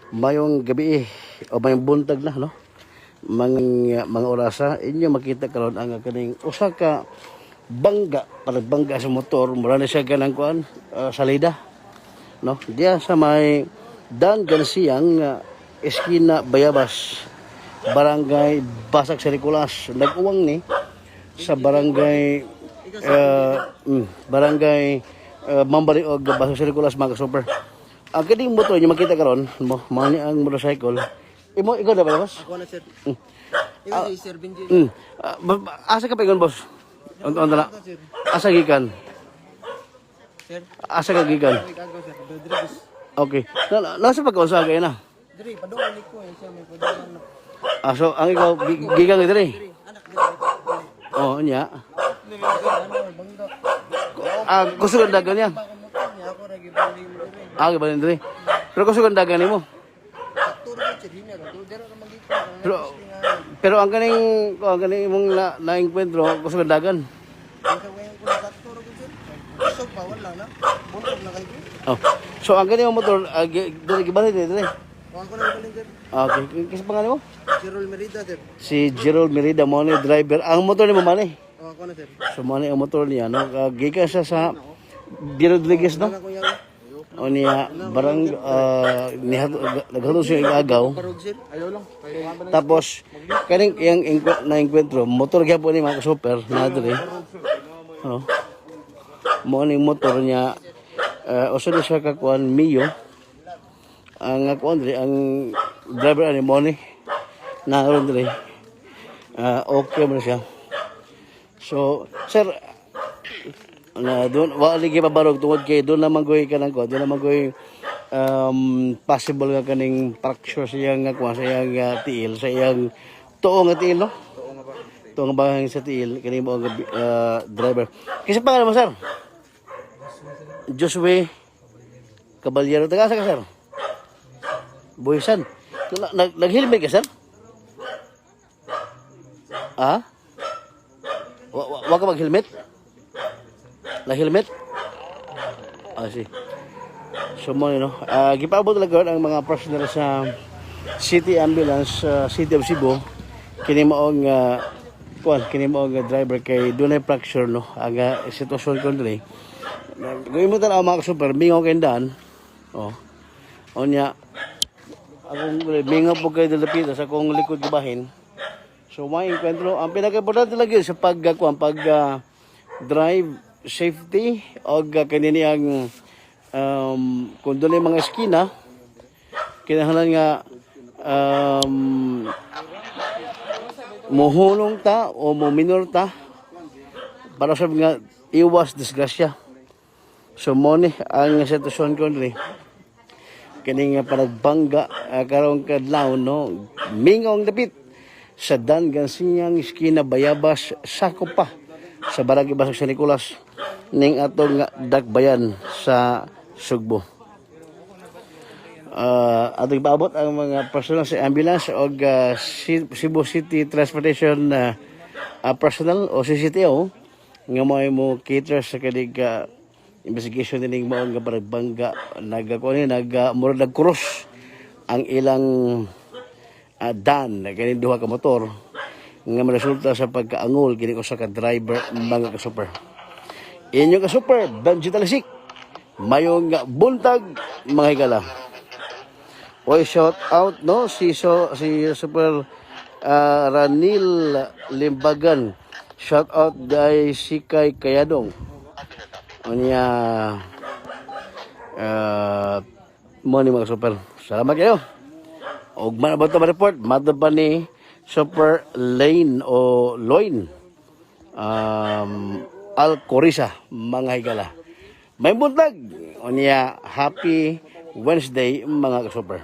Mayong gabi o mayong buntag na, no, mga orasa. Inyo makita karon ang kaning usa ka bangga, bangga sa motor. Mura na siya kanang kuan, salida, no, diya sa may Dan Garciang, eskina Bayabas, Barangay Basak sa Nicolas. Nag-uwang ni sa barangay barangay Mambari og Basak sa Nicolas, mga super. Ang kining motor inyo makita karon mo, mao ni ang motorcycle. Imo, ikaw na ba, boss? Ako na, sir. Ikaw si Sir Benji. Asa ka pa ingon, boss? On na. Asa gikan? Sir. Asa ka gikan? Ikaw, sir. Rodriguez. Okay. Nasa pagkaunsa kay na? Diri, paduan ni ko eh. Siya may paduan na. Ah, so ang ikaw gikan diri. Diri, anak diri. Oh, nya. Ano, bangga. Ah, kusog ang dagan niya. Ako motor niya, ako ra gibalin mo diri. Ah, gibalin diri. Pero kusog ang dagan nimo. Turo ko sir, hina ka. Diri ra man dito. Pero ang kaning imong na engkwentro, kusog ang dagan. Ang kawayan ko na turo ko, sir. Kusog pa wala na. Buntog na kayo. Oh. So ang kaning motor, diri gibalin diri. Ako na gibalin, sir. Ah, okay. Kasi pangalan mo? Gerald Merida, sir. Si Gerald Merida mo ni driver. Ang motor nimo man eh. Ako na, sir. So mo ni ang motor niya, no. Gikan siya sa B. Rodriguez, no. Ako yan. O niya barang naghatod siya igagaw. Parog, sir. Ayaw lang. Tapos kaning iyang na enkwentro, motor gyapon ni, mga super na diri. Oh. Mo ni motor niya, usa na siya ka kuan, Mio. Ang kuan diri, ang driver ani mo ni naroon diri. Ah, okay man siya. So, sir, na doon wa lagi pabarog tungod kay doon naman koy kanang ko, doon naman koy possible nga kaning fracture sa iyang nga kuan, sa iyang tiil, sa iyang tuo nga tiil, no, tuo nga bahang sa tiil kaning mo nga driver. Kasi pangalan mo, sir? Josue Caballero. Taga asa ka, sir? Buhisan. Nag-helmet ka, sir? Ah, wa ka mag-helmet? Na helmet? Ah, si. So mo, no. Gipaabot talaga ang mga personnel sa City Ambulance, City of Cebu, kini maong kuan, kini maong driver kay dunay fracture, no. Ang sitwasyon ko diri. Gawin mo tan mga super mingaw kay daan. Oh. Unya akong mingaw po kay dalapita sa akong likod gibahin. So may enkwentro, ang pinaka-importante lagi sa pag kuan, pag drive safety og kanini ang kung doon mga eskina, kinahanglan nga muhulong ta o muminor ta para sa mga iwas disgrasya. So mo ni ang sitwasyon ko diri, kini nga panagbangga karong kadlaw, no, mingaw ang dapit sa Dan Gansiyang, Iskina Bayabas, sako pa sa Barangay Basag San Nicolas ning atong dakbayan sa Sugbo. Atong ipaabot ang mga personal sa ambulance o Cebu City Transportation personnel o CCTO nga mo cater sa kanig investigation dining mao nga panagbangga. Nagakuan ni nag murag nag-cross ang ilang dan kaning duha ka motor nga resulta sa pagkaangol kini usa ka driver, mga ka-super. Inyong ka-super Benji Talisik. Mayong buntag, mga higala. Oy, shout out, no, si Super Ranil Limbagan. Shout out kay Sikay Kayadong. Unya mo ni mga super. Salamat kayo. Og man ba ito ma-report? Mado pa ni Super Lane o Loin Alcoriza, mga higala. May buntag. Unya, happy Wednesday, mga ka-super.